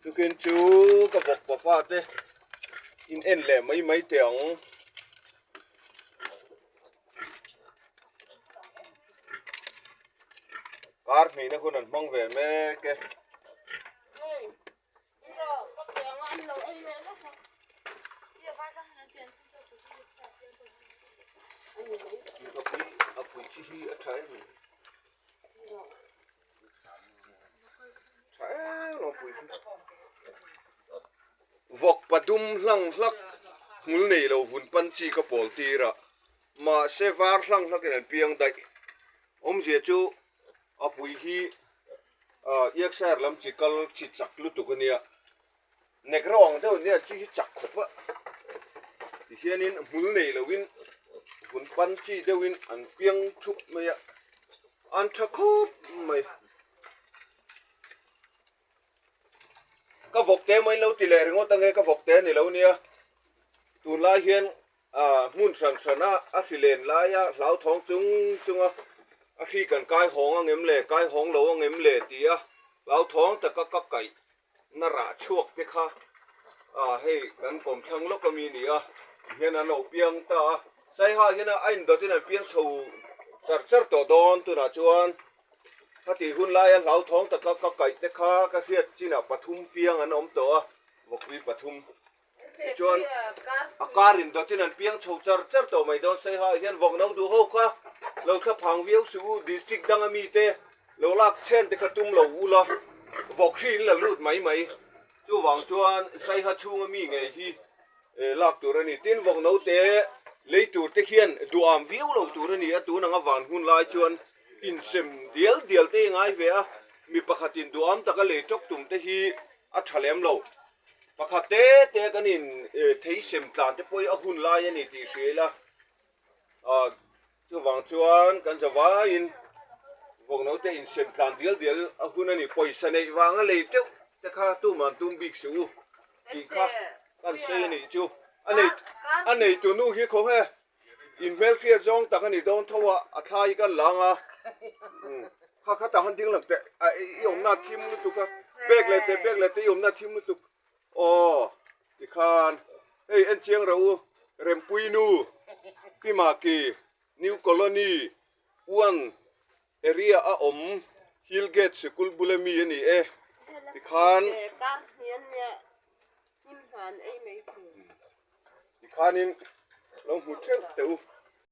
Tukin chu ka vawk pafa te in en leh mai mai teh ang. Kar hnihna hun an hmang ve mek e. A pui chi hi a tha em tha em a pui hi vawk padum hlang hlak hmul nei lo vun pan chi ka pawl tir a mahse var hlang hlak in an piang daih awmzia chu a pui hi ah Yorkshire lam chi kal chi chak lutuk a nia Negro ang deuh nia chi hi chak khawp a tihianin hmul nei loin vun pan chi deuhin an piang thup mai a an tha khawp mai. Ka vawk te mai lo ti leh ringawt ange ka vawk te a ni lo nia tunlai hian ah hmun hran hran a a hri len laia hlauthawng chung chunga a hri kan kai hawng angem le kai hawng lo angem le tia hlauthawng taka ka kaih na rah chhuak te kha ah hei kan kawmthlang lawk ami a ni a tihian an lo piang ta a saiha hian a indawtin an piang chho char char tawh dawn tunah chuan khati hun laia hlauthawng taka ka kaih te kha ka hriat chinah pathum piang an awm tawh a vawkpui pathum tichuan a kar indawtin an piang chho char char tawh mai dawn saiha hian vawk no duh ho kha lo thla phang viau suh u district danga mite lo lak chen te kha tum lo ula vawk hri in la lut mai mai chuvang chuan saiha chhunga mi ngei hi lak tur a ni tin vawk no te lei tur te hian duham viau lo tur a ni a tun anga van hun lai chuan insem dial dial te hi ngai ve a mi pakhatin duham taka lei tawk tum te hi a tha lem lo. Pakhat te te kan in thei sem tlan te pawh hi a hun lai a ni tih hria ila ah chuvang chuan kan zavaiin vawk no te in sem tlan dial dial a hun a ni pawisa neih vanga lei teuh te kha tuman tum bik suh u tih kha kan sawi a nih chu a nei a neitu nu hi khaw he In hmelhriat zawng tak a ni dawn tho a, a thla hi kan lang a. Kha kha tah han ding lang teh, a i awmna a thim lutuk a, bag leh teh bag leh teh i awmna a thim lutuk. Aw tikhan hei en chiang rawh u, Rempui nu, Pimaki, New Colony, Uan area a awm Hill Gate sikul bula mi a ni e tikhan. Tikhanin lo hmu theuh teh u.